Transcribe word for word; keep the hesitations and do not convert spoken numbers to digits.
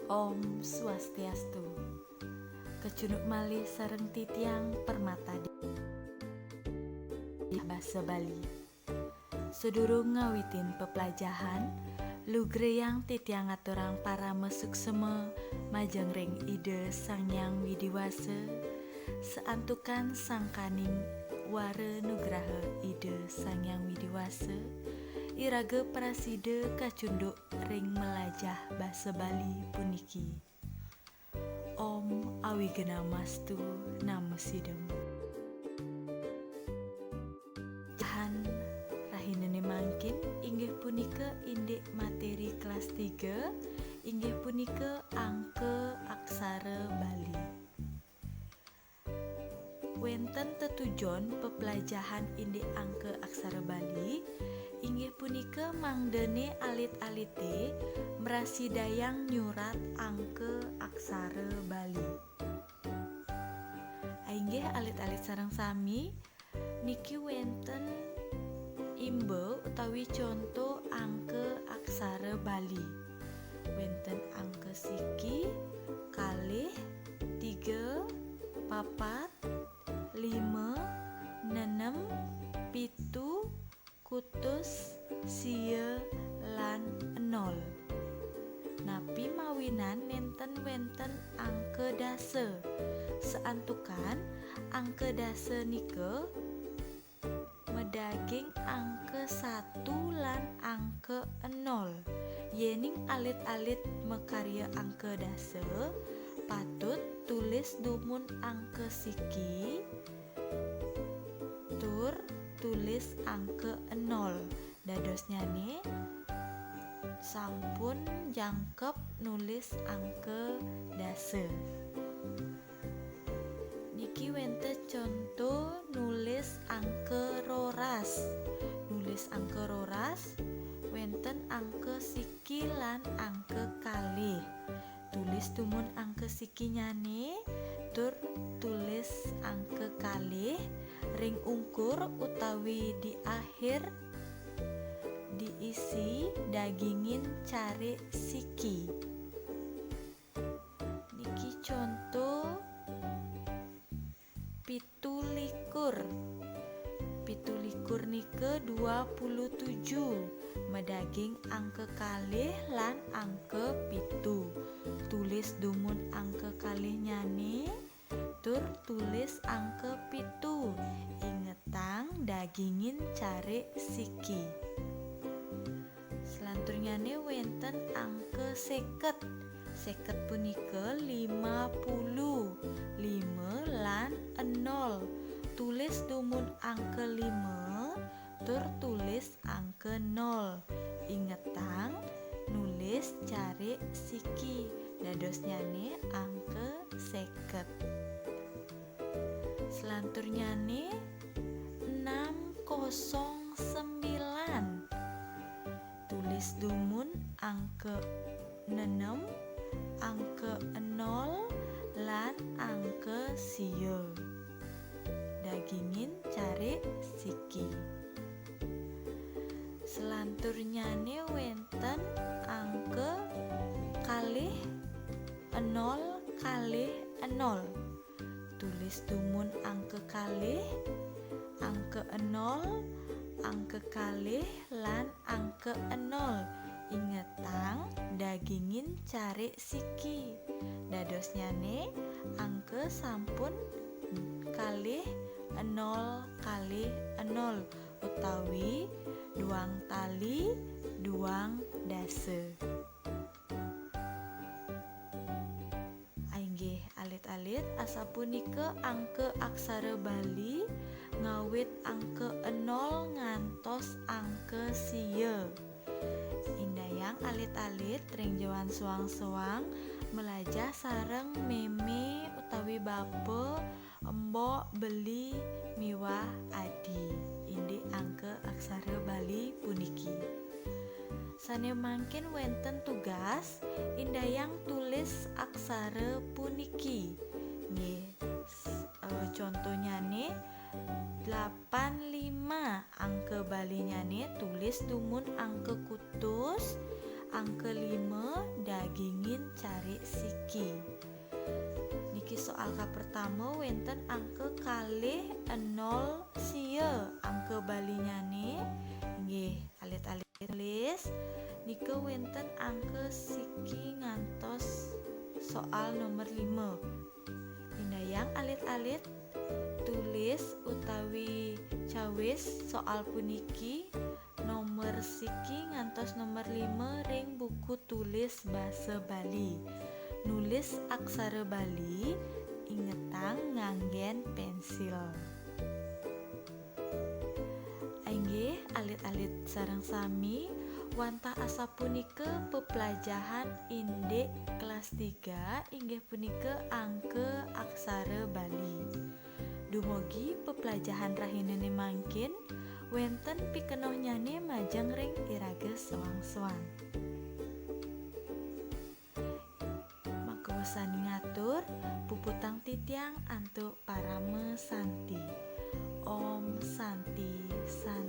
Om Swastiastu. Kecunduk malih sareng titiang Permata di basa Bali. Sadurung ngawitin peplajahan, lugrayang titiang ngaturang parama suksema majeng ring Ida Sang Hyang Widi Wasa, saantukan sangkaning wara nugraha Ida Sang Hyang Widi Wasa, iraga prasida kacunduk ring melajah basa Bali puniki. Om Awighnamastu Namo Sidam. Tahan rahinane mangkin inggih punika indik materi kelas tiga, inggih punika angka aksara Bali. Wenten tetujon peplajahan indik angka aksara Bali, inggih punika mangdane alit-alite mrasidayang nyurat angka aksara Bali. Inggih alit-alit sareng sami, niki wenten imba utawi conto angka aksara Bali. Wenten angka siki, kalih, tiga, papat, lima, nenem, pitu, kutus, sia, lan enol. Napi mawinan nenten wenten angka dasa? Saantukan angka dasa nika madaging angka satu lan angka enol. Yening alit-alit makarya angka dasa, patut tulis dumun angka siki, tur tulis angka enol. Dadosnyane sampun jangkep nulis angka dasa. Niki wenten conto nulis angka roras. Nulis angka roras, wenten angka siki lan angka kalih. Tulis dumun angka sikinyane, tur tulis angka kalih ring ungkur utawi di akhir diisi dagingin carik siki. Niki conto pitu likur. Pitu likur nika dua puluh tujuh, madaging angka kalih lan angka pitu. Tulis dumun angka kalihnyane, tur tulis angka pitu. Ingetang dagingin carik siki. Selanturnyane wenten angka seket. Seket punika lima puluh, lima lan enol. Tulis dumun angka lima, tur tulis angka nol. Ingetang, nulis carik siki. Dadosnyane angka seket. Selanturnyane enam kosong sembilan. Tulis dumun angka nenem, angka enol, lan angka sia. Dagingin carik siki. Selanturnyane wenten angka kalih enol kalih enol. Tulis dumun angka kalih, angka enol, angka kalih, lan angka enol. Ingetang, dagingin carik siki. Dadosnyane angka sampun kalih enol kalih enol utawi duang tali duang dasa. Inggih, alit-alit, asapunika angka aksara Bali ngawit angka enol ngantos angka sia. Indayang alit-alit ring jawan soang-soang malajah sareng meme utawi bapa, embok, beli, miwah adi indik angka aksara Bali puniki. Sane mangkin wenten tugas, indayang tulis aksara puniki. Nggih, s-, eh, contonyane delapan lima, angka Balinyane tulis dumun angka kutus, Angka lima, dagingin carik siki. Niki soal kapertama wénten angka kalih enol sia angka Balinyané. Inggih, alit-alit nulis. Nika wénten angka siki ngantos soal nomor lima. Indayang alit-alit tulis utawi cawis soal puniki nomor siki ngantos nomor lima ring buku tulis basa Bali. Nulis aksara Bali, ingetang nganggén pénsil. Inggih, alit-alit sareng sami, wantah asapunika peplajahan indik kelas tiga, inggih punika angka aksara Bali. Dumugi peplajahan rahinané mangkin wénten pikenohnyané majeng ring iraga soang-soang. Maka wasani ngatur, puputang titiang antuk parama santi. Om Santi, Santi.